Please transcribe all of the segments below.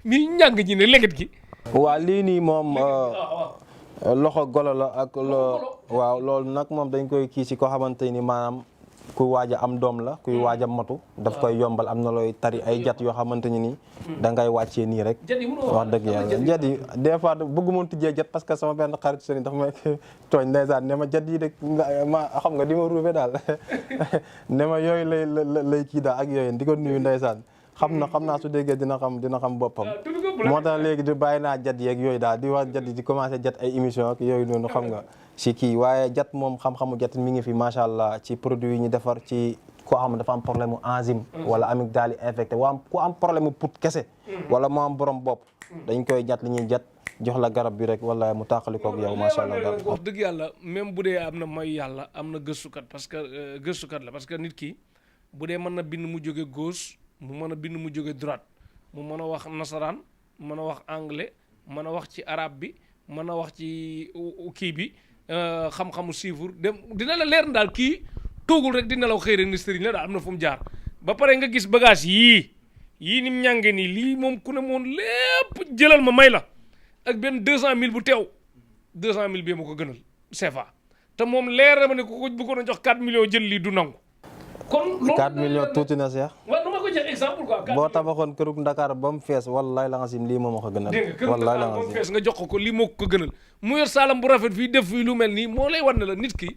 mi ñàng ñi ne leget gi. waa lii nii moom loxo golo la ak waaw loolu nag moom dañ koy kii si ko xamante ni maanaam kuy waaj a am doom la kuy waaj a matu daf koy yombal am na looy tari ay jat yoo xamante ni nii da ngay wàccee nii rek wax dëgg yàlla jat yi des fois bëgg moon tijjee jat parce que sama benn xarit sëriñ dafa may tooñ ndeysaan ne ma jat yi de ma xam nga di ma ruube daal ne ma yooyu lay kii daal ak yooyu di ko nuyu ndeysaan xam naa su déggee dina xam boppam moo tax léegi di bàyyi naa jat yeeg yooyu daal di wax jat yi di commencé jat ay émission ak yooyu noonu xam nga si kii waaye jat moom xam-xamu jat mi ngi fi macha allah ci produit yi ñu defar ci koo xam dafa am problème mu enzyme wala amygdale infecté ku am problème mu put kese wala mu am borom bopp dañ koy jat li ñuy jat jox la garab bi rek wala mu tàqalikoog yow macha allah daal wax dëgg yàlla même bu dee am na may yàlla am na gëstukat parce que nit ki bu dee mën na bind mu jóge gauche mu mën a bind mu jóge droite mu mën a wax nasaraan mën a wax anglais mën a wax ci arabe bi mën a wax ci kii bi xam-xamu chiffre dem dina la leer daal kii toogul rek dina la xëy rek ni sëriñ la daal am na fu mu jaar ba pare nga gis bagage yii ni mu ñànge nii lii moom ku ne moon lépp jëlal ma may la ak benn 200000 bu teew 200000 bii ma ko gënal CFA te moom leer na ma ne ko bëggoon a jox 4 millions jël lii du nangu. kon loolu 4 millions tuuti na Cheikh. waaw nu ma ko jox exemple quoi. boo tabaxoon kërug Ndakaar ba mu fees wallaay la nga sim lii moom ma ko gënal. wallaay la nga sim fees nga jox ko lii moo ko gënal mu yor saalam bu rafet fii def fii lu mel nii moo lay wan ne la nit ki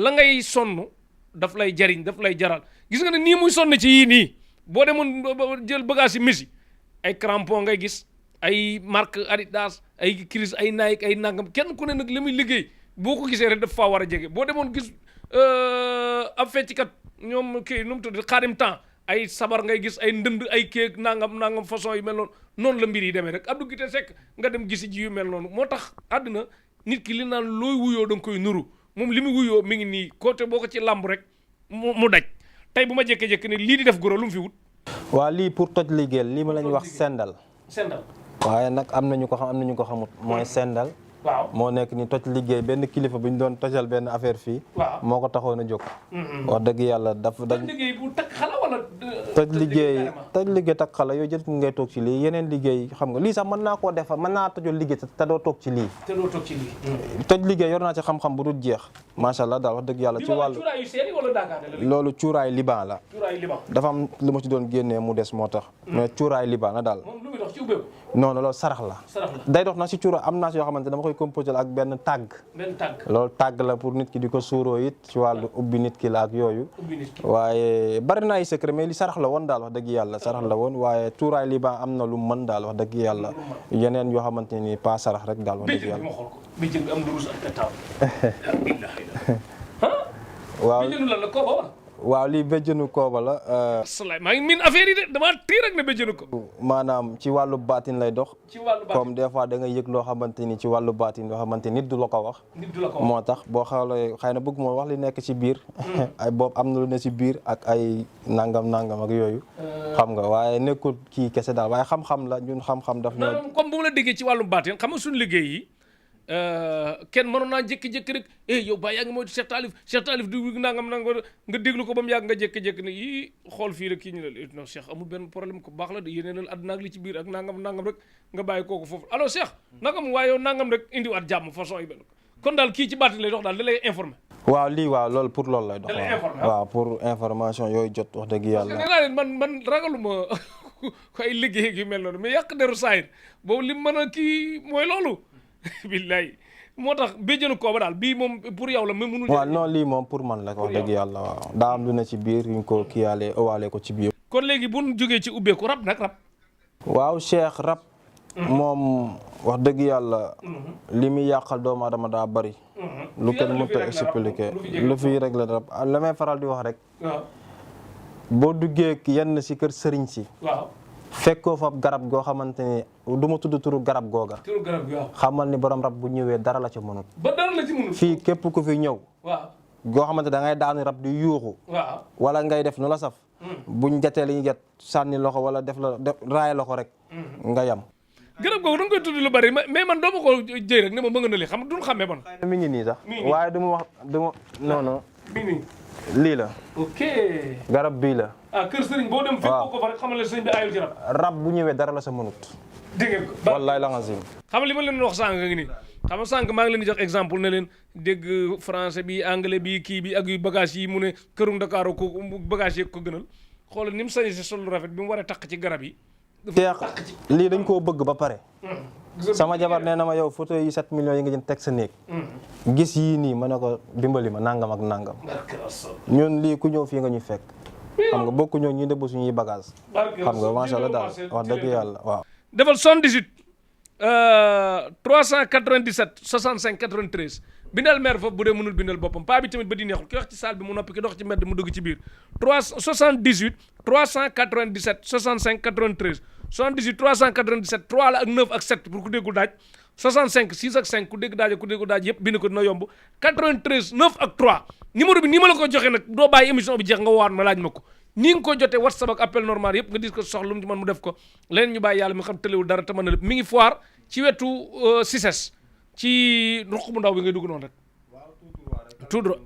la ngay sonn daf lay jariñ daf lay jaral gis nga ne nii muy sonn ci yii nii boo demoon jël bagage yi Messi ay crampon ngay gis ay marque Adidas ay Chris ay Nike ay nangam kenn ku ne nag li muy liggéey boo ko gisee rek daf faa war a jege boo demoon gis ab fecckat ñoom kii nu mu tudd xaarim temps ay sabar ngay gis ay ndënd ay kéeg nangam façon yu mel noonu la mbir yi demee rek Abdou Guité Seck nga dem gisi ji yu mel noonu moo tax àddina nit ki li naan looy wuyoo da nga koy nuru moom li mu wuyoo mi ngi nii côté boo ko ci làmb rek mu daj tey bu ma jékkee-jékki ne lii di def goro lu mu fi wut waa lii pour toj liggéey lii ma la ñuy wax sendal waaye nag am nañu ko xam am nañu ko xamut mooy sendal waaw moo nekk ni toj liggéey benn kilifa bu ñu doon tojal benn affaire fii moo ko taxoon a jóg wax dëgg yàlla dafa dañ liggéey bu takk xala wala toj liggéey takk xala yooyu jël ngay toog ci lii yeneen liggéey xam nga lii sax mën naa koo defar mën naa tojol liggéey te doo toog ci lii toj liggéey yor naa ci xam-xam bu dul jeex macha allah daal wax dëgg yàlla ci wàllu loolu cuuraay liban la dafa am lu ma ci doon génnee mu des moo tax mais cuuraay liban la daal non loolu sarax la day dox na si cuuraay am naa si yoo xamante dama koy composé ak benn tàgg loolu tàgg la pour nit ki di ko suuroo it ci wàllu ubbi nit ki la ak yooyu waaye bari na ay secret mais li sarax la woon daal wax dëgg yàlla sarax la woon waaye cuuraay liban am na lu mën daal wax dëgg yàlla yeneen yoo xamante ni pas sarax rek daal wax dëgg yàlla waaw lii béjjënu kooba la. asalaay maa ngi miin affaire yi de damaa tiir rek ne béjjënu ko. maanaam ci wàllu baatin lay dox. ci wàllu baatin comme des fois da nga yëg loo xamante ni ci wàllu baatin loo xamante nit du la ko wax. moo tax boo xoolee xëy na bëgg moo wax li nekk ci biir. ay boobu am na lu ne ci biir ak ay nangam ak yooyu. xam nga waaye nekkul kii kese daal waaye xam-xam la ñun xam-xam daf ñoo. comme bu ma la déggee ci wàllu baatin xam nga suñu liggéey yi. kenn mënoon naa jékki-jékki rek yow baa yaa ngi moytu Cheikh Talif du nangam nga déglu ko ba mu yàgg nga jékki-jékki ne yii xool fii rek kii ñu ne non Cheikh amul benn problème ko baax la de yéneenal àdduna ak li ci biir ak nangam rek nga bàyyi kooku foofu alors Cheikh nangam waaye yow nangam rek indiwaat jàmm façon yi benn kon daal kii ci baatin lay dox daal da lay informé waaw lii waaw loolu pour loolu lay dox waaw pour information yooyu jot wax dëgg yàlla nee naa leen man ragaluma ko ay liggéey yu mel noonu mais yàq deru saayir boobu li mën a kii mooy loolu billaay moo tax béjjënu kooba daal bii moom pour yow la mais mënul. waaw non lii moom pour man la wax dëgg yàlla waaw daa am lu ne ci biir yu ñu ko kiyaale ëwaale ko ci biir. kon léegi bu ñu jógee ci ubbeeku rab nag rab. waaw Cheikh rab. moom wax dëgg yàlla. li muy yàqal doomu adama daa bari. lu kenn mënut a expliquer lu fi rek la rab la may faral di wax rek. boo duggee yenn si kër sëriñ si. waaw. fekkoo fa garab goo xamante ni du ma tudd turu garab googa. turu garab gi waaw. xamal ni borom rab bu ñëwee dara la ci mënut. ba dara la ci mënut. fii képp ku fi ñëw. waaw. goo xamante da ngay daanu rab di yuuxu. waaw. wala ngay def nu la saf. buñ jatee li ñu jat sànni loxo wala def raay loxo rek. nga yam. garab googu da nga koy tudd lu bari mais man doo ma ko jëy rek ne ma nga na li xam duñ xàmmee man. mi ngi nii sax. waaye du ma wax du ma non non. mi ngi nii. lii la. ok. garab bii la. kër sëriñ boo dem. fekk ko fa rek xamal ne sëriñ bi ayul ci rab bu ñëwee dara la sa mënut. dégg ngeen ko. wallaay la nga sim. xam li ma leen wax sànq nga nii xam nga sànq maa ngi leen di jox exemple ne leen dégg français bi anglais bi kii bi ak yu bagage yi mu ne këru Dakar ko bagage yeeg ko gënal xoolal ni mu sañee si sol lu rafet bi mu war a takk ci garab yi. lii dañ koo bëgg ba pare. sama jabar nee na ma yow photo yi 7 millions yi nga jënd teg sa néeg. gis yii nii ma ne ko dimbali ma nangam ak nangam. ñun lii ku ñëw fii nga ñu fekk. xam nga bokku ñëw ñuy dëbb suñuy bagage xam nga macha allah daal wax dëgg yàlla waaw. defal 78 397 65 93 bindal maire foofu bu dee mënul bindal boppam paa bi tamit ba di neexul ki wax ci salle bi mu noppi ki dox ci mbedd mu dugg ci biir 78 397 65 93 78 397 3 la ak 9 ak 7 pour ku déggul daaj 65 6 ak 5 ku dégg daaj ak ku déggul daaj yëpp bind ko dina yomb 93 9 ak 3 numéro bi nii ma la ko joxee nag doo bàyyi émission bi jeex nga waat ma laaj ma ko ni nga ko jotee WhatsApp ak appel normal yëpp nga dis ko soxla lu mu ci mën mu def ko leneen ñu bàyyi yàlla mi xam tëlewul dara te mën na lépp mi ngi foire ci wetu Cices ci ruq bu ndaw bi ngay dugg noonu rek tout droit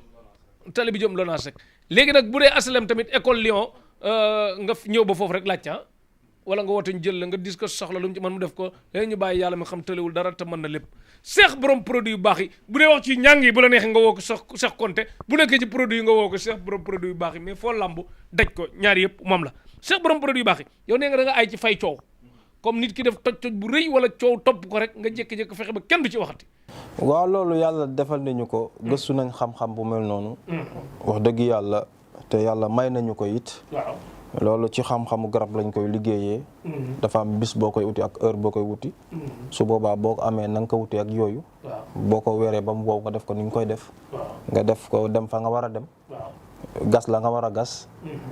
tali bi jëm Lonaas rek léegi nag bu dee aslem tamit école Lyon nga ñëw ba foofu rek laajte wala nga woote ñu jël la nga dis ko soxla lu mu ci mën mu def ko léegi ñu bàyyi yàlla mi xam tëlewul dara te mën na lépp Cheikh borom produit yu baax yi bu dee wax ci ñàng yi bu la neexee nga woo ko Cheikh Konté bu nekkee ci produit yi nga woo ko Cheikh borom produit yu baax yi mais foo lamb daj ko ñaari yëpp moom la Cheikh borom produit yu baax yi yow nee nga da nga ay ci fay coow comme nit ki def toj bu rëy wala coow topp ko rek nga jékki-jékki fexe ba kenn du ci waxati. waaw loolu yàlla defal nañu ko gëstu nañ xam-xam bu mel noonu. wax dëgg yàlla te yàlla may nañu ko it. waaw loolu ci xam-xamu garab lañ koy liggéeyee. dafa am bis boo koy uti ak heure boo koy wuti. su boobaa boo ko amee na nga ko wuti ak yooyu. boo ko weeree ba mu wow nga def ko ni nga koy def. nga def ko dem fa nga war a dem. gas la nga war a gas.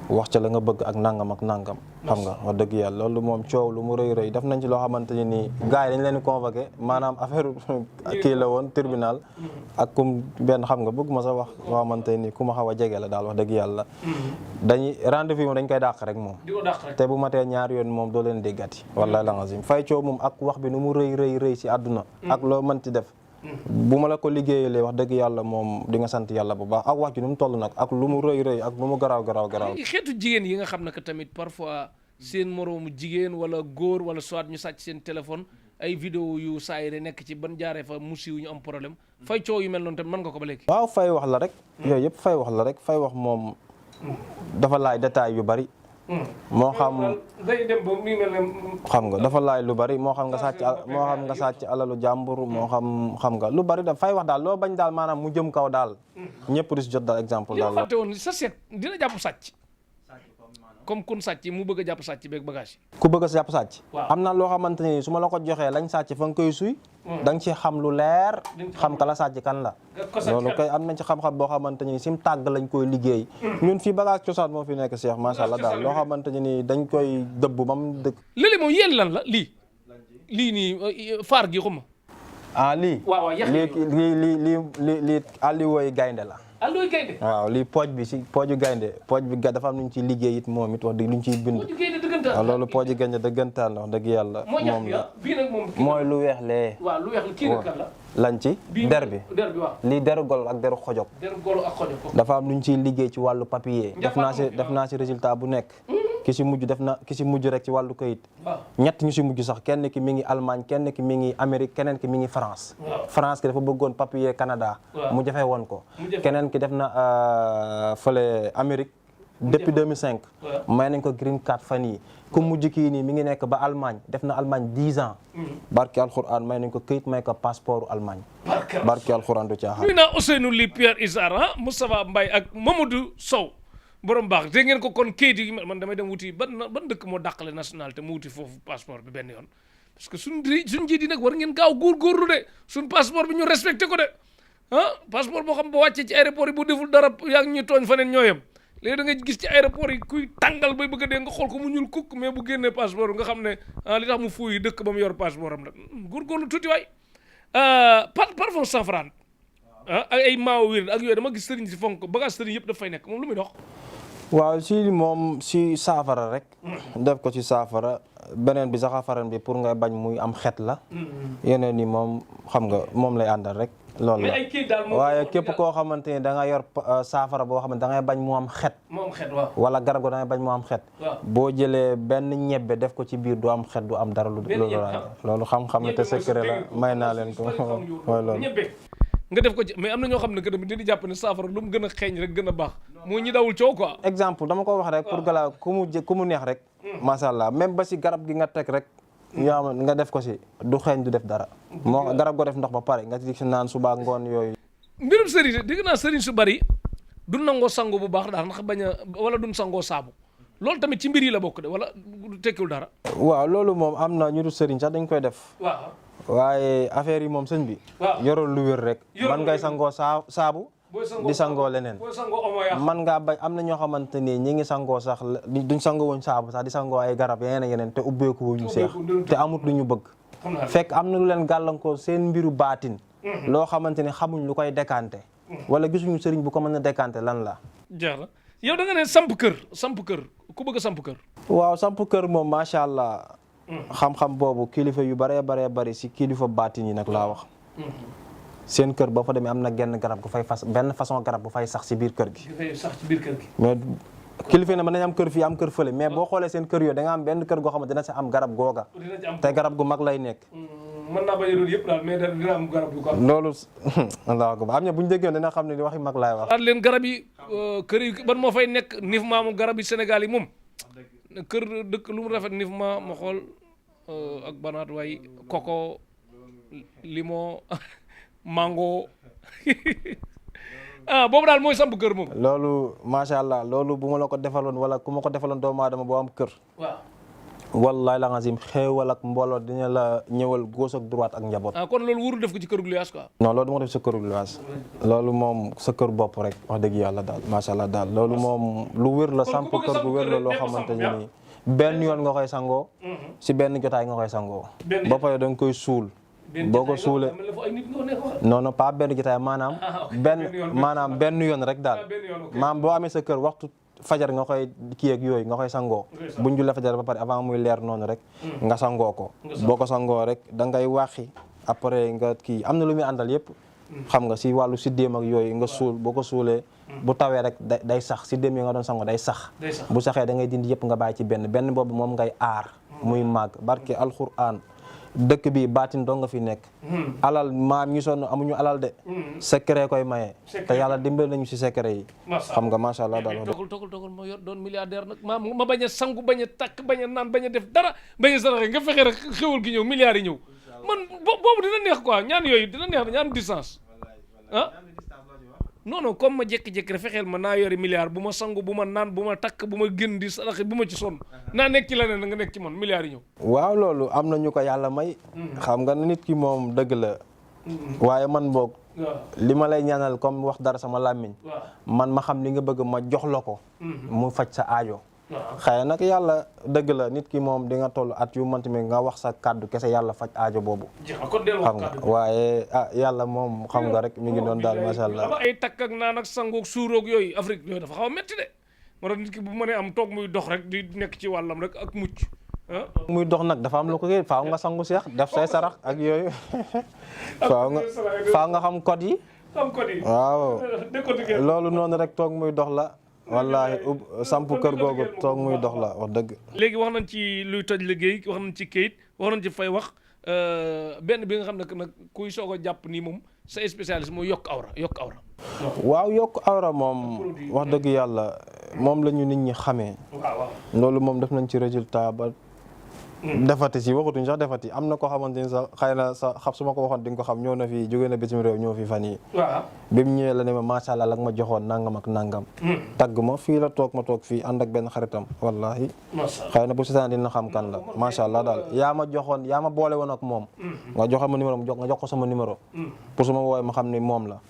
wax ca la nga bëgg ak nangam ak nangam. xam nga wax dëgg yàlla loolu moom coow lu mu rëy rëy def nañ ci loo xamante ne nii gars yi dañ leen di convoqué maanaam affaire kii la woon tribunal. ak kum benn xam nga bëgg ma sa wax loo xamante ni ku ma xaw a jege la daal wax dëgg yàlla. dañuy rendez-vous moom dañ koy dàq rek moom. te bu matee ñaar yoon moom doo leen déggati. wallahi la nga fay coow moom ak wax bi nu mu rëy rëy rëy si àdduna. ak loo mënti def. bu ma la ko liggéeyalee wax dëgg yàlla moom di nga sant yàlla bu baax ak wax ji nu mu toll nag ak lu mu rëy rëy ak lu mu garaaw garaaw garaaw. xeetu jigéen yi nga xam ne que tamit parfois seen moroomu jigéen wala góor wala soit ñu sàcc seen téléphone ay vidéo yu saa yi nekk ci ban jaaree fa mu siiw ñu am problème fay coow yu mel noonu tamit mën nga ko ba léegi. waaw fay wax la rek. yooyu yëpp fay wax la rek fay wax moom dafa laaj détail yu bari. moo xam day dem ba muy mel ne xam nga dafa laaj lu bari moo xam nga sàcc alalu jàmbur moo xam nga lu bari da fay wax daal loo bañ daal maanaam mu jëm kaw daal ñëpp di si jot daal exemple daal la. fàtte woon sa seet dina jàpp sàcc comme kun sàcc mu bëgg a jàpp sàcc beeg bagage yi. ku bëgg a jàpp sàcc. am na loo xamante ni su ma la ko joxee lañ sàcc fa nga koy suy. da nga ci xam lu leer. xam ka la sàcc kan la. loolu koy am nañ ci xam-xam boo xamante ni sim tàgg lañ koy liggéey. ñun fii bagage cosaan moo fi nekk Cheikh macha allah daal loo xamante ni dañ koy dëbb ba mu dëkk. léeg-léeg moom yéen lan la lii nii faar gi xuma. lii. waaw lii alliwooy gaynde la. alliwooy gaynde. waaw lii pooj bi si pooju gaynde pooj bi dafa am lu ñu ciy liggéey it moom it wax dëgg lu ñu ciy bind. pooju gaynde dëggantaan. waaw loolu pooju gaynde dëggantaan la wax dëgg yàlla. moom la bii nag moom. mooy lu weex lee. waaw lu weex la kii nag kan la. lañ ci der bi waaw. lii deru golo ak deru xojog. deru golo ak xojog. dafa am lu ñu ciy liggéey ci wàllu papier. def naa si résultat bu nekk. ki si mujj rek ci wàllu kayit. ñett ñu si mujj sax kenn ki mi ngi Allemagne kenn ki mi ngi Amérique keneen ki mi ngi France. France ki dafa bëggoon papier Canada. mu jafe woon ko. keneen ki def na fële Amérique. depuis 2005. may nañ ko green card fan yi ku mujj kii nii mi ngi nekk ba Allemagne def na Allemagne 10 ans. barki alxuraan may nañ ko këyit may ko passeport Allemagne. barki alxuraan du caaxaan. nuyu naa Ousseynou Ly Pierre Isara Moustapha Mbaye ak Mamadou Sow. borom baax dégg ngeen ko kon kayit yi man damay dem wuti ban dëkk moo dàqale nationalité mu wuti foofu passeport bi benn yoon parce que suñ njiit yi nag war ngeen gaaw góorgóorlu de suñ passeport bi ñu respecté ko de passeport boo xam boo wàccee ci aéroport yi bu deful dara yaa ngi ñuy tooñ faneen ñooyam léegi da nga gis ci aéroport yi kuy tàngal bay bëgg a dee nga xool ko mu ñuul kukk mais bu génnee passeport nga xam ne li tax mu fuuy dëkk ba mu yor passeport am nag góorgóorlu tuuti waay parfum safran ak ay maaw wér ak yooyu dama gis sëriñ si fonk bagage sëriñ yëpp daf fay nekk moom lu muy dox waaw si moom si saafara rek. def ko ci saafara beneen bi saxafaran bi pour nga bañ muy am xet la. yeneen yi moom xam nga moom lay àndal rek. loolu la mais ay kii daal waaye képp koo xamante ni da nga yor saafara boo xam ne da ngay bañ mu am xet. mu am xet waaw. wala garab go da ngay bañ mu am xet. boo jëlee benn ñebbe def ko ci biir du am xet du am dara lu. loolu xam-xam la te secret la may naa leen ko. mooy loolu ñebbe nga def ko ci mais am na ñoo xam ne que tamit dañuy jàpp ne saafara lu mu gën a xeeñ rek gën a baax moo ñi dawul coow quoi. exemple dama ko wax rek pour gala ku mu neex rek. macha allah même ba si garab gi nga teg rek. nga def ko si du xeeñ du def dara. moo garab go def ndox ba pare nga ci si naan suba ngoon yooyu. mbirum sëriñ dégg naa sëriñ su bari du nangoo sango bu baax daal ndax bañ a wala duñ sangoo saabu loolu tamit ci mbir yi la bokk de wala du tekkiwul dara. waaw loolu moom am na ñu du sëriñ sax dañ koy def. waaw waaye affaire yi moom sëñ bi. yorol lu wér rek. man ngay sangoo saabu. di sangoo leneen. man ngaa bañ am na ñoo xamante ni ñi ngi sangoo sax duñ sangoo wuñ saabu sax di sangoo ay garab yeneen yeneen te ubbeeku wuñu seex te amut lu ñu bëgg. fekk am na lu leen gàllankoor seen mbiru baatin. loo xamante ni xamuñ lu koy décanté. wala gisuñu sëriñ bu ko mën a décanté lan la. jeex na yow da nga ne samp kër ku bëgg a samp kër. waaw samp kër moom macha allah. xam-xam boobu kilifa yu baree bari si kilifa baatin yi nag laa wax. seen kër boo fa demee am na genn garab gu fay benn façon garab bu fay sax si biir kër gi. dafay sax ci biir kër gi. mais kilifa ne mën nañu am kër fii am kër fële mais boo xoolee seen kër yooyu da nga am benn kër goo xam ne dina si am garab googa. te garab gu mag lay nekk. mën naa bañ a doon yëpp daal mais dina am garab yu ko am. loolu allahu akbar am na bu ñu déggee dina xam ne li waxi mag laay wax. daal leen garab yi kër yi ban moo fay nekk nif maamu garab yi Sénégal yi moom kër dëkk lu mu rafet nif ma xool ak banaat way koko limo mango boobu daal mooy samp kër moom. loolu macha allah loolu bu ma la ko defaloon wala ku ma ko defaloon doomu aadama boo am kër. waaw. wallahi la nga sim xéewal ak mbooloo dina la ñëwal gauche ak droite ak njaboot. kon loolu wóorul def ko ci këru luyaas quoi. non loolu du ma def sa këru luyaas. loolu moom sa kër bopp rek wax dëgg yàlla daal macha allah daal loolu moom lu wér la samp kër gu wér la loo xamante ni nii benn yoon nga koy sangoo. si benn jotaay nga koy sangoo. ba pare da nga koy suul. boo ko suulee non non pas benn jotaay maanaam benn yoon rek daal maam boo amee sa kër waxtu fajar nga koy kii ak yooyu nga koy sangoo buñ julee fajar ba pare avant muy leer noonu rek nga sangoo ko boo ko sangoo rek da ngay waxi après nga kii am na lu muy àndal yëpp xam nga si wàllu siddéem ak yooyu nga suul boo ko suulee bu tawee rek day sax siddéem yi nga doon sangoo day sax bu saxee da ngay dindi yëpp nga bàyyi ci benn boobu moom ngay aar muy màgg barke alxuraan dëkk bi baatin doo nga fi nekk alal maam ñi sonn amuñu alal de secret koy maye te yàlla dimbal nañu si secret yi xam nga macha allah daal togul moo yor doon milliardaire nag ma bañ a sangu bañ a takk bañ a naan bañ a def dara bañ a saraxe nga fexe rek xéwal gi ñëw milliards yi ñëw man boobu dina neex quoi ñaan yooyu dina neex ñaan distance non non comme ma jékki-jékki rek fexeel ma naa yori milliard bu ma sangu bu ma naan bu ma takk bu ma gën di saraxe bu ma ci sonn naa nekk ci leneen nga nekk ci man milliards yi ñëw. waaw loolu am na ñu ko yàlla may. xam nga nit ki moom dëgg la. waaye man boog. li ma lay ñaanal comme wax dara sama làmmiñ. man ma xam li nga bëgg ma jox la ko. mu faj sa aajo. xëy nag yàlla dëgg la nit ki moom di nga toll at yu mënti mi nga wax sa kàddu kese yàlla faj aajo boobu. xam nga waaye yàlla moom xam nga rek mi ngi doon daal macha allah. ay takk ak naan ak sangoog suuroog yooyu Afrique yooyu dafa xaw a métti de moo tax nit ki bu mënee am toog muy dox rek di nekk ci wàllam rek ak mucc. muy dox nag dafa am lu ko kii faaw nga sangu seex def say sarax ak yooyu faaw nga xam code yi. waaw loolu noonu rek toog muy dox la. wallahi samp kër googu toog muy dox la wax dëgg. léegi wax nañ ci luy toj liggéey wax nañ ci kayit wax nañ ci fay wax benn bi nga xam ne nag kuy soog a jàpp nii moom sa spécialiste mooy yokk awra. waaw yokk awra moom wax dëgg yàlla moom la ñu nit ñi xamee. loolu moom def nañ ci résultat ba. defati si waxutuñ sax defati am na koo xamante ni sax xëy na sa xam su ma ko waxoon di nga ko xam ñëw na fi jóge na bitim réew ñëw fi fan yi bi mu ñëwee la ne ma macha allah la nga ma joxoon nangam ak nangam tagg ma fii la toog ma toog fii ànd ak benn xaritam wallahi xëy na bu seetaan dina xam kan la macha allah daal yaa ma boole woon ak moom nga joxe ma numéro nga jox ko sama numéro pour su ma woowee ma xam ni moom la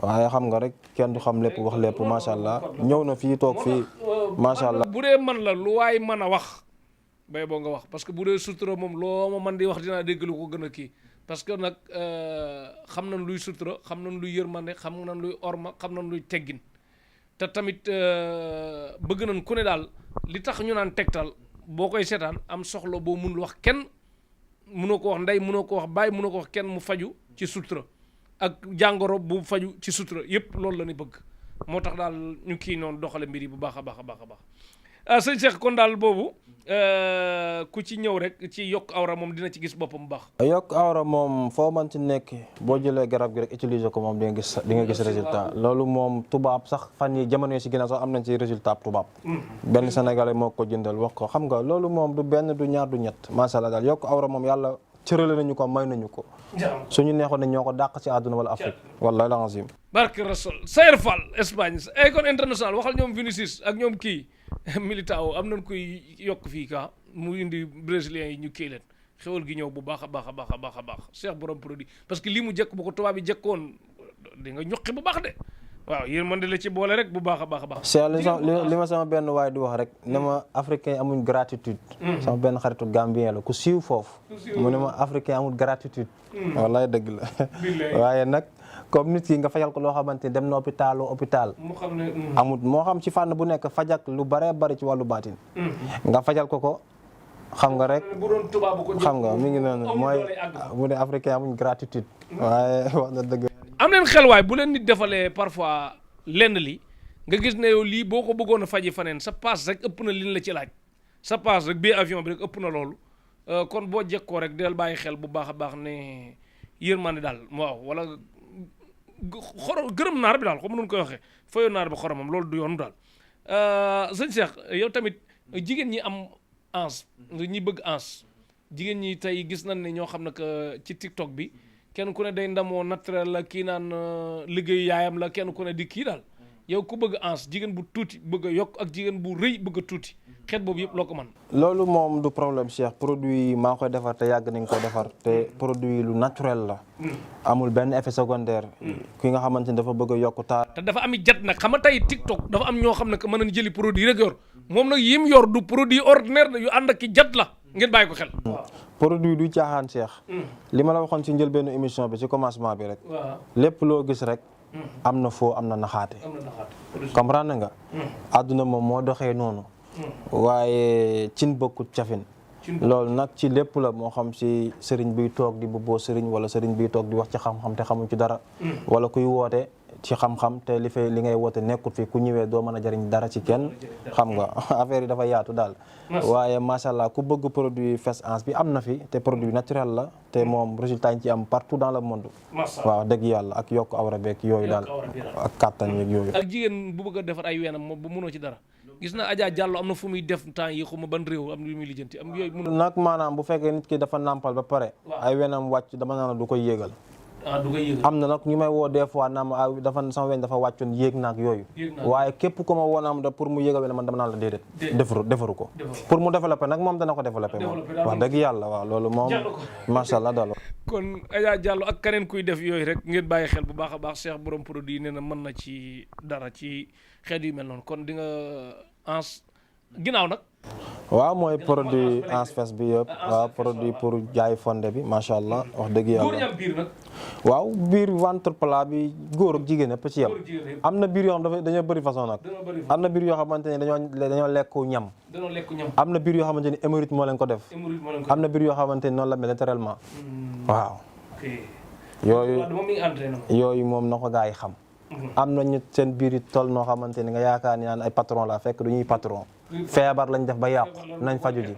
waaye xam nga rek kenn du xam lépp wax lépp macha allah ñëw na fii toog fii macha allah bu dee man la lu waay mën a wax bay boo nga wax parce que bu dee sutura moom loo ma man di wax dinaa dégg lu ko gën a kii parce que nag xam nañ luy sutura xam nañ luy yërmande xam nañ luy orma xam nañ luy teggin te tamit bëgg nañ ku ne daal li tax ñu naan Tektal boo koy seetaan am soxla boo mënul wax kenn mënoo ko wax ndey mënoo ko wax baay mënoo ko wax kenn mu faju ci sutura ak jàngoro bu faju ci sutura yépp loolu la ñu bëgg moo tax daal ñu kii noonu doxale mbir yi bu baax a baax a baax a baax sëñ Cheikh kon daal boobu ku ci ñëw rek ci yokk awra moom dina ci gis boppam bu baax. yokk awra moom foo mën ci nekk boo jëlee garab gi rek utiliser ko moom di nga gis résultat loolu moom tubaab sax fan yi jamono yi si ginnaaw sax am nañ ci résultat tubaab. benn sénégalais moo ko jëndal wax ko xam nga loolu moom du benn du ñaar du ñett macha allah daal yokk awra moom yàlla cërale nañu ko may nañu ko. suñu neexoon ne ñoo ko dàq ci àdduna wala Afrique wallahi la azim. barke Rasul Sayer Fall Espagne Akon International waxal ñoom Vinicius ak ñoom kii Militao am nañ koy yokk fii ka mu indi brésiliens yi ñu kii leen xewal gi ñëw bu baax a baax a baax a baax a baax Cheikh borom produit parce que lii mu jekk bu ko tubaab yi jekkoon di nga ñoqi bu baax de waaw yéen man de la ci boole rek bu baax a baax a baax. Cheikh li ma sama benn waay di wax rek ne ma africain yi amuñ gratitude. sama benn xaritu gambien la ku siiw foofu. mu ne ma africain amul gratitude. wallaay dëgg la waaye nag comme nit ki nga fajal ko loo xamante ni dem na hôpital. mu xam ne amul moo xam ci fànn bu nekk fajak lu baree bari ci wàllu baatin. nga fajal ko xam nga rek. bu doon tubaab ko xam nga mi ngi noonu mooy mu ne africain amuñ gratitude. waaye wax na dëgg. am leen xel waay bu leen nit defalee parfois lenn li nga gis ne yow lii boo ko bëggoon a faji faneen sa paas rek ëpp na liñ la ci laaj sa paas rek bii avion bi rek ëpp na loolu kon boo jekkoo rek del bàyyi xel bu baax a baax ne yërmande daal waaw wala gërëm naar bi daal comme nun koy waxee fayoo naar bi xoromam loolu du yoon daal sëñ Cheikh yow tamit jigéen ñi am ans ñi bëgg ans jigéen ñi tey gis nañ ne ñoo xam ne que ci TikTok bi kenn ku ne day ndamoo naturel la kii naan liggéeyu yaayam la kenn ku ne di kii daal yow ku bëgg ans jigéen bu tuuti bëgg a yokk ak jigéen bu rëy bëgg a tuuti xeet boobu yëpp loo ko mën. loolu moom du problème Cheikh produit yi maa ngi koy defar te yàgg nañ ko defar te produit lu naturel la. amul benn effet secondaire. ki nga xamante ni dafa bëgg a yokk taar. te dafa ami jat nag xam nga tey TikTok dafa am ñoo xam ne que mën nañu jëli produit rek yor moom nag yim yor du produit ordinaire yu ànd ak ki jat la ngeen bàyyi ko xel. produit du caaxaan Cheikh. li ma la waxoon ci njëlbeenu émission bi ci commencement bi rek. lépp loo gis rek. am na foo am na naxaate. comprendre nga. àdduna moom moo doxee noonu. waaye cin bokkut cafin. loolu nag ci lépp la moo xam ci sëriñ biy toog di bubboo sëriñ wala sëriñ biy toog di wax ci xam-xam te xamuñ ci dara. wala kuy woote ci xam-xam te li ngay woote nekkut fi ku ñëwee doo mën a jariñ dara ci kenn xam nga affaire yi dafa yaatu daal. waaye macha allah ku bëgg produit Fess Ans bi am na fi te produit naturel la te moom résultat yi ci am partout dans le monde. waaw dëgg yàlla ak yokk awra beeg yooyu daal ak kàttan yeeg yooyu. ak jigéen bu bëgg a defar ay weenam moom bu mënoo ci dara. gis naa Adja Diallo am na fu muy def temps yi xuma ban réew am na lu muy lijjanti am yooyu. nag maanaam bu fekkee nit ki dafa nàmpal ba pare. ay wenam wàcc dama naan du koy yéegal. du koy yéegal. am na nag ñu may woo des fois naam dafa sama weñ dafa wàccoon yéeg naag yooyu. waaye képp ku ma woo naam da pour mu yéegal wen man dama naan la déedéet. defaru ko. pour mu développé nag moom dana ko développé moom. wax dëgg yàlla waaw loolu moom. macha allah daal. kon Adja Diallo ak keneen kuy def yooyu rek ngeen bàyyi xel bu baax a baax Cheikh borom produit nee na mën na ci dara ci xeet yu mel noonu kon di nga ans ginnaaw nag. waaw mooy produit Ans Fess bi yëpp waaw produit pour jaay fonde bi macha allah wax dëgg yàlla. góor ñi am biir nag. waaw biir ventre plat bi góor ak jigéen ñëpp ci yem. am na biir yoo xam dañoo bëri façon nag. am na biir yoo xamante ne dañoo lekku ñam. am na biir yoo xamante ni hémorroïde moo leen ko def. am na biir yoo xamante ni noonu la mel naturellement. waaw. yooyu moom na ko gaa yi xam. am na ñu seen biir yi toll noo xamante ni nga yaakaar ni naan ay patron la fekk du ñuy patron. feebar lañ def ba yàqu nañ faju ji.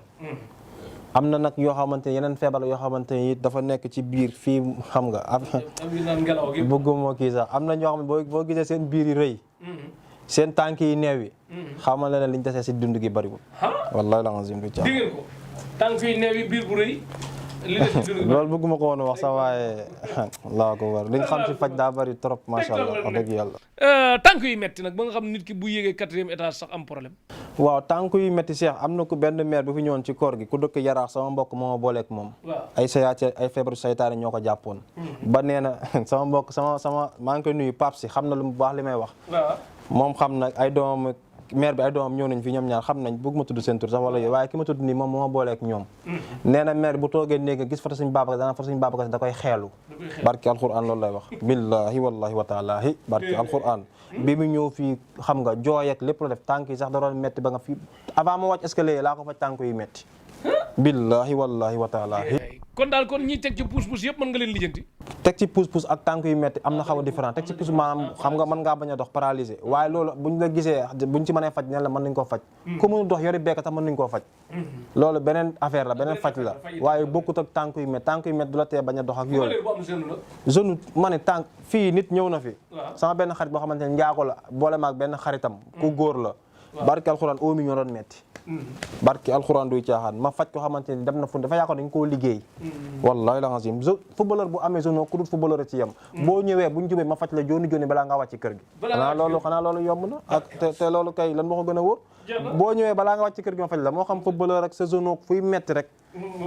am na nag yoo xamante ni yeneen feebar yoo xamante ni dafa nekk ci biir fii xam nga. bëgguma kii sax am na ñoo xam ne boo gisee seen biir yi rëy. seen tànk yi neew yi. xamal na ne liñ desee si dund gi bariwul. wallahi la azim du dégg ngeen ko tànk yi neew yi biir bu rëy. loolu bëgguma ko woon wax sax waaye laa ko war liñ xam ci faj daa bari trop macha allah wax dëgg yàlla. tànk yu metti nag ba nga xam nit ki bu yéegee 4e étage sax am problème. waaw tànk yu metti Cheikh am na ku benn maire bu fi ñëwoon ci koor gi ku dëkk Yaraax sama mbokk moo ma booleeg moom. ay feebaru saytaane ñoo ko jàppoon. ba nee na sama mbokk sama maa ngi koy nuyu Pape si xam na lu mu baax li may wax. moom xam na ay doomam maire bi ay doomam ñëw nañ fi ñoom ñaar xam nañ bëgg ma tudd seen tur sax wala yooyu waaye ki ma tudd nii moom moo ma booleek ñoom nee na maire bu toogee néeg gis foto suñu Babacar dana foto suñu Babacar da koy xeelu barki alquran loolu lay wax billahi wallahi wa taalahi barki alquran bi mu ñëw fii xam nga jooy ak lépp la def tànk yi sax da doon metti ba nga fii avant ma wàcc escalier laa ko faj tànk yi metti billahi wallahi wa taalahi kon daal kon ñi teg ci pousse-pousse yëpp mën nga leen lijjanti teg ci pousse-pousse ak tànk yu metti am na xaw a différent teg ci pousse maanaam xam nga mën ngaa bañ a dox paralysé waaye loolu buñ la gisee buñ ci mënee faj ne la mën nañ koo faj ku mënu dox yori beeka sax mën nañ koo faj loolu beneen affaire la beneen faj la waaye bokkut ak tànk yu metti du la tee bañ a dox ak yooyu jeune ma ne tànk fii nit ñëw na fi sama benn xarit boo xamante ne njaago la boole maag benn xaritam ku góor la barki alxuraan au million doon metti barki alxuraan duy caaxaan ma faj ko xamante ni dem na fu dafa yaakaar dañ koo liggéey wallahi la azim footballeur bu amee zone ku dul footballeur ci yem boo ñëwee buñ jubee ma faj la jooni jooni balaa ngaa wàcc kër gi xanaa loolu yomb na ak te loolu kay lan moo ko gën a wóor boo ñëwee balaa nga wàcc kër gi ma faj la moo xam footballeur ak sa zone fuy metti rek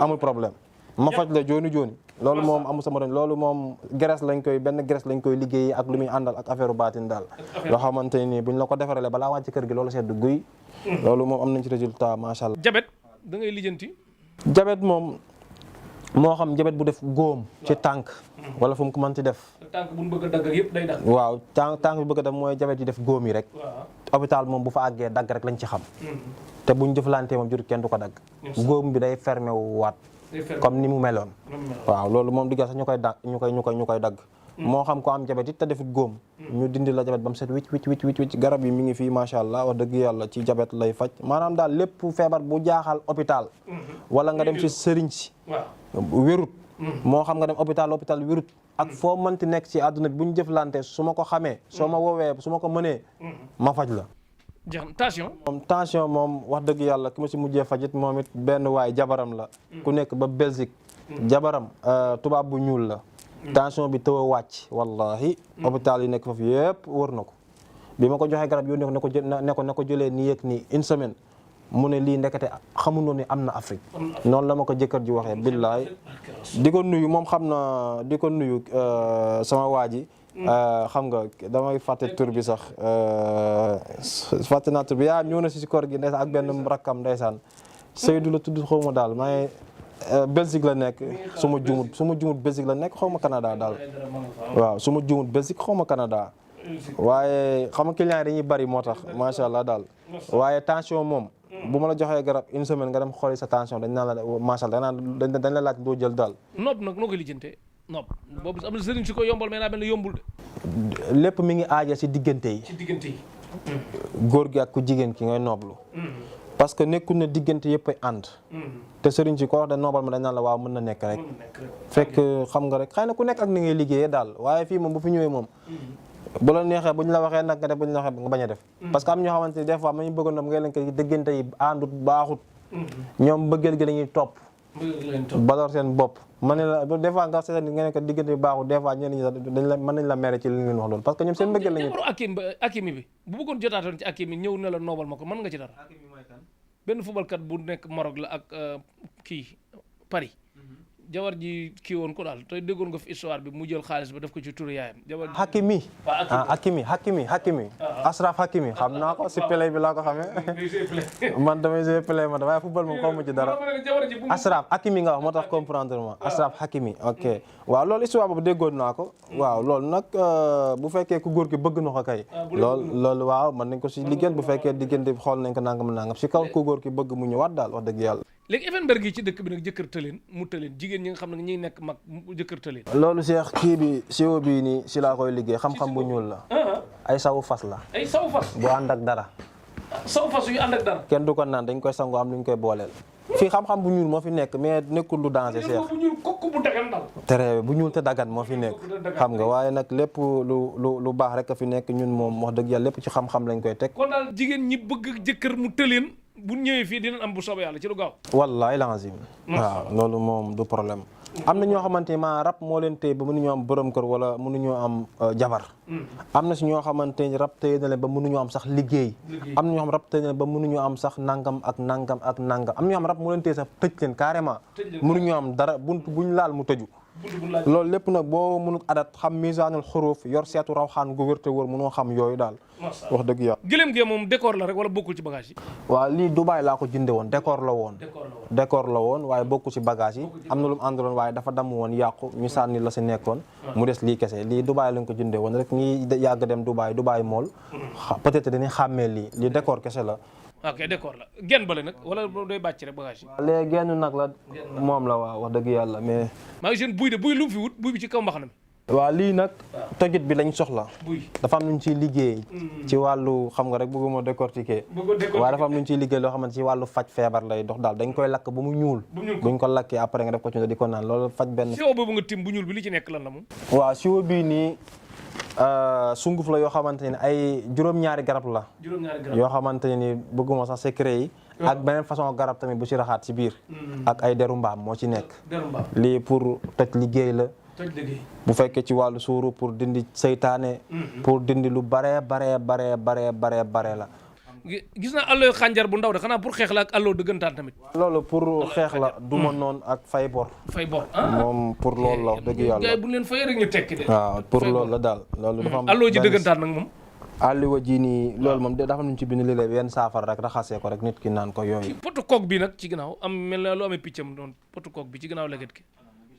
amul problème ma faj la jooni jooni loolu moom amul sama doon loolu moom graisse lañ koy liggéey ak lu muy àndal ak affaire baatin daal loo xamante ni buñ la ko defarale balaa wàcc kër gi loolu sedd guy loolu moom am nañ ci résultat macha allah. jabet da ngay lijjanti. jabet moom moo xam jabet bu def góom ci tànk wala fu mu ko mën ci def. tànk bu ñu bëgg a dagg yëpp day dagg. waaw tànk bu bëgg a def mooy jabet yi def góom yi rek. hôpital moom bu fa àggee dagg rek lañ ci xam. te buñ jëflantee moom jur kenn du ko dagg. góom bi day fermé wu waat. comme ni mu meloon. waaw loolu moom digga sax ñu koy dagg. moo xam ko am jabet it te defut góom ñu dindi la jabet ba mu set wicc garab yi mi ngi fii macha allah wax dëgg yàlla ci jabet lay faj maanaam daal lépp feebar bu jaaxal hôpital wala nga dem ci sëriñ si wérut moo xam nga dem hôpital wérut ak foo mënti nekk ci àdduna bi bu ñu jëflante su ma ko xamee soo ma woowee su ma ko mënee ma faj la tension moom wax dëgg yàlla ki ma si mujjee fajit moom it benn waay jabaram la ku nekk ba Belgique jabaram tubaab bu ñuul la tension bi taw a wàcc wallahi hôpital yi nekk foofu yëpp wër na ko bi ma ko joxee garab yónnee ko ne ko jëlee nii yëg nii une semaine mu ne lii ndekete xamuñu ni am na Afrique noonu la ma ko jëkkër ji waxee billaay di ko nuyu moom xam na di ko nuyu sama waa ji xam nga damay fàtte tur bi sax fàtte naa tur bi yaa ñëw na si koor gi ndeysaan ak benn rakkam ndeysaan Seydou la tudd xaw ma daal may Belgique la nekk su ma jumut Belgique la nekk xaw ma Canada daal waaw su ma jumut Belgique xaw ma Canada waaye xam nga client yi dañuy bari moo tax macha allah daal waaye tension moom bu ma la joxee garab une semaine nga dem xooli sa tension dañ naan la macha allah dañ la laaj doo jël daal. nopp nag noo koy lijjantee nopp boobu am na sëriñ si ko yombal mais naa mel ne yombul de. lépp mi ngi aaja si diggante yi. góor gi ak ku jigéen ki ngay nooblu. parce que nekkul ne diggante yëpp ay ànd. te sëriñ si ko wax da noobal ma dañ naan la waaw mën na nekk rek. fekk xam nga rek xëy na ku nekk ak ni ngay liggéeyee daal waaye fii moom bu fi ñëwee moom. bu la neexee bu ñu la waxee nag nga def bu ñu la waxee nga bañ a def. parce que am ñoo xamante ni des fois ma ñu bëggoon ngay leen ko diggante yi àndut baaxut. ñoom bëggeel gi lañuy topp. baloor seen bopp. ma ne la des fois nga seetlu nga ne ko diggante bi baaxut des fois ñenn ñi dañ la mën nañ la mere ci li ngeen wax loolu parce que ñoom seen bëggeel lañuy akimi bi bu bëggoon jotaatoon ci akimi ñëw ne la noobal ma ko mën nga ci dara. benn footballkat bu nekk Maroc la ak kii Paris. jawar ji kii woon ko daal te déggoon nga fi histoire bi mu jël xaalis ba def ko ci turu yaayam. Hakimi Ashraf Hakimi xam naa ko si play bi laa ko xamee man damay jouer play ma damay football moom xaw ma ci dara Ashraf Hakimi nga wax moo tax comprendre ma Ashraf Hakimi ok waaw loolu histoire boobu déggoon naa ko waaw loolu nag bu fekkee ku góor ki bëgg na ko kay loolu waaw mën nañ ko si liggéey bu fekkee diggante xool nañ ko nangam si kaw ku góor ki bëgg mu ñëwaat daal wax dëgg yàlla. léegi Effenberg yi ci dëkk bi nag jëkkër tëleen mu tëleen jigéen ñi nga xam ne ñi nekk mag jëkkër tëleen loolu Cheikh kii bi siwo bii nii si laa koy liggéey xam-xam bu ñuul la ay sawu fas la ay sawu fas bu ànd ak dara sawu fas yu ànd ak dara kenn du ko naan dañ koy sangu am lu ñu koy booleel fii xam-xam bu ñuul moo fi nekk mais nekkul lu danger Cheikh bu ñuul kokku bu dagan dal tere bu ñuul te dagan moo fi nekk xam nga waaye nag lépp lu baax rek a fi nekk ñun moom wax dëgg yàlla lépp ci xam-xam lañ koy teg kon daal jigéen ñi bëgg jëkkër mu tëleen bu ñëwee fii dinañ am bu soobee yàlla ci lu gaaw. wallaay lazim waaw loolu moom du problème. am na ñoo xamante ni maa rab moo leen téye ba mënuñoo am borom kër wala mënuñoo am jabar. am na si ñoo xamante ni rab téye na leen ba mënuñoo am sax liggéey. am na ñoo xam rab téye na leen ba mënuñoo am sax nangam ak nangam ak nangam am na ñoo xam rab moo leen téye sax tëj leen carrément. mënuñoo am dara buñ laal mu tëju. loolu lépp nag boo mënut adat xam misaanul xuruuf yor seetu rawxaan gu wérte wër mënoo xam yooyu daal wax dëgg yàlla. gëléem gi moom décor la rek wala bokkul ci bagage yi. waaw lii Dubaay laa ko jënde woon décor la woon décor la woon waaye bokku ci bagage yi am na lu mu àndaloon waaye dafa damm woon yàqu ñu sànni la si nekkoon mu des lii kese lii Dubaay lañ ko jënde woon rek ñi yàgg dem Dubaay mool peut-être dañuy xàmmee lii décor kese la. ok décor la genn bale nag wala day bàcc rek bagage yi. léegi genn nag la moom la waaw wax dëgg yàlla mais. maa ngi seen buy de buy lu mu fi wut buy bi ci kaw mbaxana mi. waaw lii nag tojit bi lañ soxla. dafa am lu ñu ciy liggéey. ci wàllu xam nga rek bëgguma décortiquer. waaye dafa am lu ñu ciy liggéey loo xamante ci wàllu faj feebar lay dox daal dañ koy lakk ba mu ñuul. buñ ko lakkee après nga def ko ci di ko naan loolu faj benn. siwo boobu nga tim bu ñuul bi li ci nekk lan la moom. waaw siwo bii nii sunguf la yoo xamante ne ay juróom-ñaari garab la. yoo xamante ne bëgguma sax secret yi. ak beneen façon garab tamit bu ci raxaat ci biir. ak ay deru mbaam moo ci nekk. lii pour toj liggéey la. bu fekkee ci wàllu suuru pour dindi seytaane. pour dindi lu baree la. gis naa allo xànjar bu ndaw de xanaa pour xeex la ak allo dëggantaan tamit. loolu pour xeex la du ma noonu ak fay bor. moom pour loolu la dëgg yàlla. gars yi bu leen fayee rek ñu tekki de. waaw pour loolu la daal. loolu dafa am allo ji dëggantaan nag moom. alliwa ji nii loolu moom de dafa nuñ ci bind léeg-léeg yenn saafara rek raxasee ko rek nit ki naan ko yooyu. potu koog bi nag ci ginnaaw am mel na lu amee piccam doon potu koog bi ci ginnaaw leget gi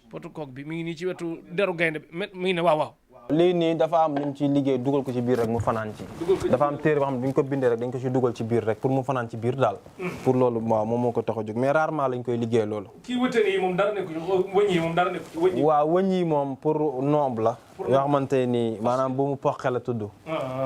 potu koog bi mi ngi nii ci wetu deru gaynde bi mi ngi ne waaw. lii nii dafa am lu ñu ciy liggéey dugal ko ci biir rek mu fanaan ci. dafa am téere boo xam ne bu ñu ko bindee rek dañ ko ci dugal ci biir rek pour mu fanaan ci biir daal. pour loolu waaw moom moo ko tax a jóg mais rarement lañ koy liggéey loolu. kii wëtën yi moom dara nekku wëñ yi moom dara nekku waaw wëñ yi moom pour noob la. yoo xamante ni maanaam bu mu poqe la tudd.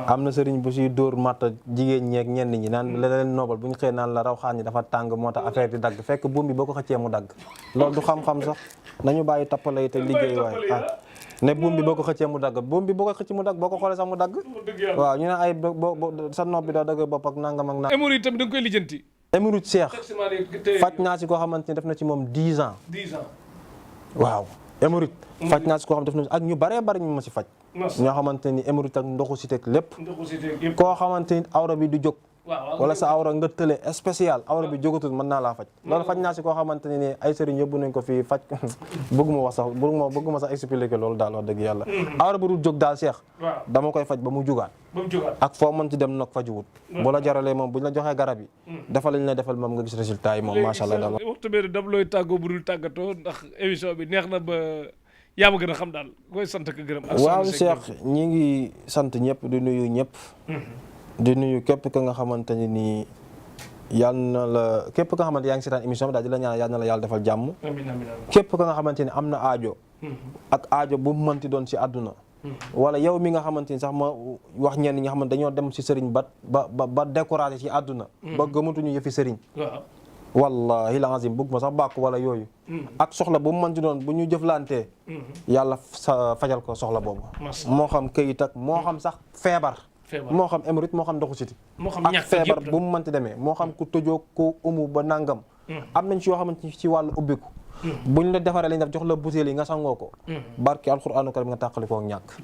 am na sëriñ bu siy dóor matta jigéen ñeeg ñenn ñi naan la leen noobal bu ñu xëy naan la raw xaan ñi dafa tàng moo tax affaire di dagg fekk buum bi boo ko xëccee mu dagg loolu du xam-xam sax nañu bàyyi tappale yi te liggéey waaye ne buum bi boo ko xëccee mu dagg buum bi boo ko xëcc mu dagg boo ko xoolee sax mu dagg waaw ñu ne ay sa nopp bi daa dëgg bopp ak nangam ak nangam. hémorroïde tamit da nga koy lijjanti. hémorroïde seex faj naa si koo xamante ni def na ci moom 10 ans. 10 ans waaw hémorroïde faj naa si koo xam def na ak ñu baree bari ñu ma si faj. ñoo xamante ni hémorroïde ak ndoxu si teg lépp. koo xamante ni awra bi du jóg. wala sa awra nga tële spécial awra bi jógatul mën naa laa faj loolu faj naa si koo xamante ni ay sëriñ yóbbu nañ ko fii faj bëgguma sax expliquer loolu daal wax dëgg yàlla awra bi du jóg daal seex dama koy faj ba mu jugaat ak foo mën ci dem nag fajuwut bu la jaralee moom bu ñu la joxee garab yi dafa lañ lay defal moom nga gis résultat yi moom macha allah daal waxtu bi daf looy tàggoo bu dul tàggatoo ndax émission bi neex na ba yaa ma gën a xam daal koy sant ak gërëm waaw seex ñi ngi sant ñëpp di nuyu ñëpp di nuyu képp ka nga xamante ni nii yal na la képp ka nga xamante yaa ngi seetaan émission bi daal di la ñaan yal na la yàlla defal jàmm. képp ka nga xamante ni am na aajo. ak aajo bu mu mënti doon si àdduna. wala yow mi nga xamante ni sax ma wax ñenn ñi nga xamante dañoo dem si sëriñ ba découragé ci àdduna. ba gëmatuñu yëfi sëriñ. wallahi la azim bëgg ma sax bàkku wala yooyu. ak soxla bu mu mënti doon bu ñu jëflantee. yàlla fajal ko soxla boobu. moo xam këyit ak moo xam sax feebar. moo xam hémorroïde moo xam ndoxu siti ak feebar bu mu mënti demee moo xam ku tëjoo ku umu ba nangam am nañ ci yoo xamante ni ci wàllu ubbiku buñ la defaree lañ def jox la butéel yi nga sangoo ko barki alxuraanu karim nga tàqalikoo ñàkk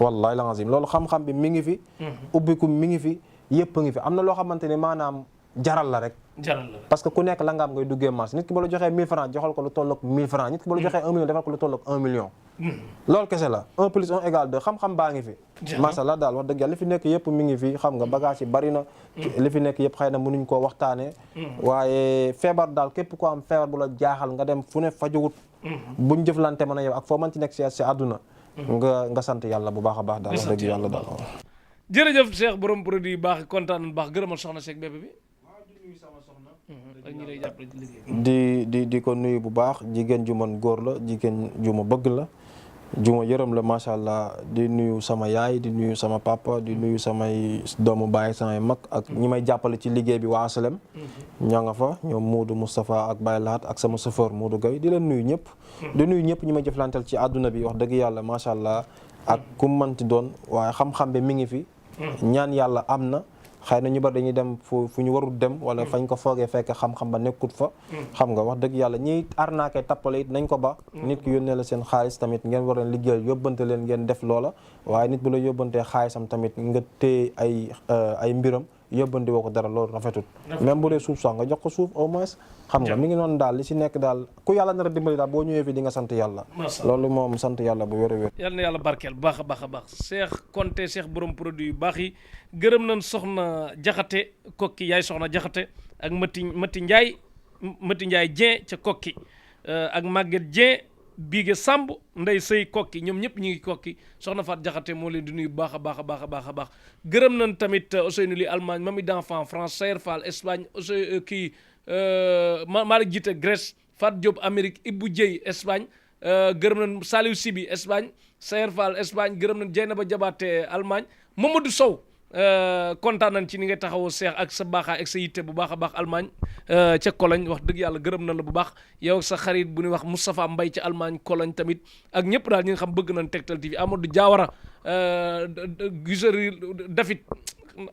wallahi la azim loolu xam-xam bi mi ngi fi ubbiku mi ngi fi yëpp a ngi fi am na loo xamante ni maanaam jaral la rek parce que ku nekk la nga am ngay duggee marché nit ki ba la joxee 1000 francs joxal ko lu tolloog 1000 francs nit ki ba la joxee 1 million defal ko lu tolloog 1 million loolu kese la 1 plus 1 égale 2 xam-xam baa ngi fi masala daal wax dëgg yàlla li fi nekk yëpp mi ngi fi xam nga bagage yi bari na li fi nekk yëpp xëy na mënuñ koo waxtaanee waaye feebar daal képp koo am feebar bu la jaaxal nga dem fu ne fajuwut buñ jëflante mën a yow ak foo mën ci nekk si àdduna nga sant yàlla bu baax a baax daal wax dëgg yàlla daal jërëjëf Cheikh borom produit yu baax kontaan nañu baax gërëmal soxna Cheikh bébé bi di ko nuyu bu baax jigéen ju man góor la jigéen ju ma bëgg la ju ma yërëm la macha allah di nuyu sama yaay di nuyu sama papa di nuyu samay doomu baay samay mag ak ñi may jàppale ci liggéey bi waa Asalem ñoo nga fa ñoom Moodu Moustapha ak Baye Lahat ak sama chauffeur Moodu Gueye di leen nuyu ñëpp di nuyu ñëpp ñi may jëflanteel ci àdduna bi wax dëgg yàlla macha allah ak ku manti doon waaye xam-xam bi mi ngi fi ñaan yàlla am na xëy na ñu bari dañuy dem fu ñu warul dem wala fañ ko foogee fekk xam-xam ba nekkut fa xam nga wax dëgg yàlla ñiy arnaqué tappale it nañ ko ba nit ki yónnee la seen xaalis tamit ngeen war leen liggéeyal yóbbante leen ngeen def loola waaye nit bu la yóbbantee xaalisam tamit nga téye ay mbiram yóbbandi woo ko dara loolu rafetut même bu dee suuf sax nga jox ko suuf au moins xam nga mi ngi noonu daal li si nekk daal ku yàlla nar a dimbali daal boo ñëwee fii di nga sant yàlla loolu moom sant yàlla bu wér a wér yal na yàlla barkeel bu baax a baax a baax Cheikh Konté Cheikh borom produit yu baax yi gërëm nañ soxna Jaxate kokki yaay soxna Jaxate ak Mati Ndiaye Dieng ca kokki ak Maguette Dieng Bigué Samb Ndey Sëy kokki ñoom ñëpp ñu ngi kokki soxna Faat Jaxate moo leen di nuyu baax a baax a baax a baax a baax gërëm nañ tamit Ousseynou Ly Allemagne Mami d'enfant France Sayer Fall Espagne Ousseynou kii Malick Jité Grèce Fat Diop Amérique Ibou Dieye Espagne gërëm nañ Saliou Sibi Espagne Sayer Fall Espagne gërëm nañ Dieynaba Diabaté Allemagne Mamadou Sow kontaan nañ ci ni nga taxawoo Cheikh ak sa baaxaay ak sa yitte bu baax a baax Allemagne ca Cologne wax dëgg yàlla gërëm na la bu baax yow sa xarit bu ñuy wax Moustapha Mbaye ca Allemagne Cologne tamit ak ñëpp daal ñi nga xam bëgg nañ Tektal TV Amadou Diawara Gisari David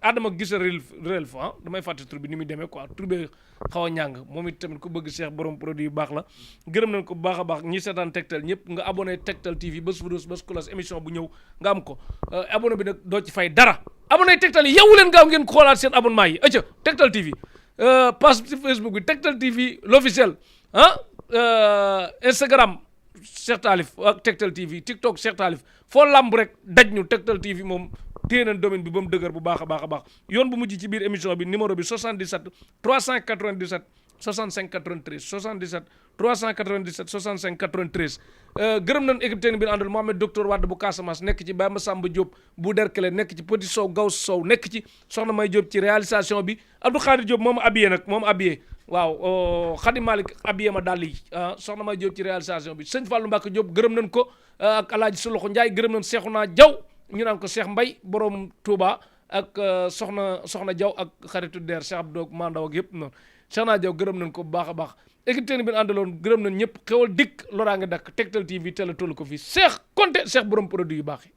Adama Gisari réel fa damay fàtte tur bi ni muy demee quoi tur bi xaw a ñàng moom it tamit ku bëgg Cheikh borom produit yu baax la gërëm nañ ko bu baax a baax ñi seetaan Tektal ñëpp nga abonné Tektal TV bés fudos bés kulas émission bu ñëw nga am ko abonné bi nag doo ci fay dara abonné Tektal yi yeewu leen gaaw ngeen xoolaat seen abonnement yi ëcca Tektal TV page ci Facebook bi Tektal TV l'officiel Instagram Cheikh Talif ak Tektal TV TikTok Cheikh Talif foo lamb rek daj ñu Tektal TV moom téye nañ domaine bi ba mu dëgër bu baax a baax a baax yoon bu mujj ci biir émission bi numéro bi 77 397 65 93 77 397 65 93 gërëm nañ équipe technique bi àndal Mohamed docteur Wade bu Casamance nekk ci Baye Massamba Diop bu Derkele nekk ci Petit Sow Gaws Sow nekk ci Soxna May Diop ci réalisation bi Abdou Khadir Diop moom habillé nag moom habillé waaw Khady Malick habillé ma dàll yi Soxna May Diop ci réalisation bi sëñ Fallou Mbacke Diop gërëm nañ ko ak Alaaji Soloxo Ndiaye gërëm nañ Cheikhouna Diaw ñu naan ko Cheikh Mbaye borom Touba ak soxna Diaw ak xaritu der Cheikh Abdou Mandaw ak yëpp noonu Cheikhouna Diaw gërëm nañ ko bu baax a baax équipe technique bi ñu àndaloon gërëm nañ ñëpp xewal dikk loraa nga dakk Tektal TV teel a toll ko fii Cheikh Konté Cheikh borom produit yu baax yi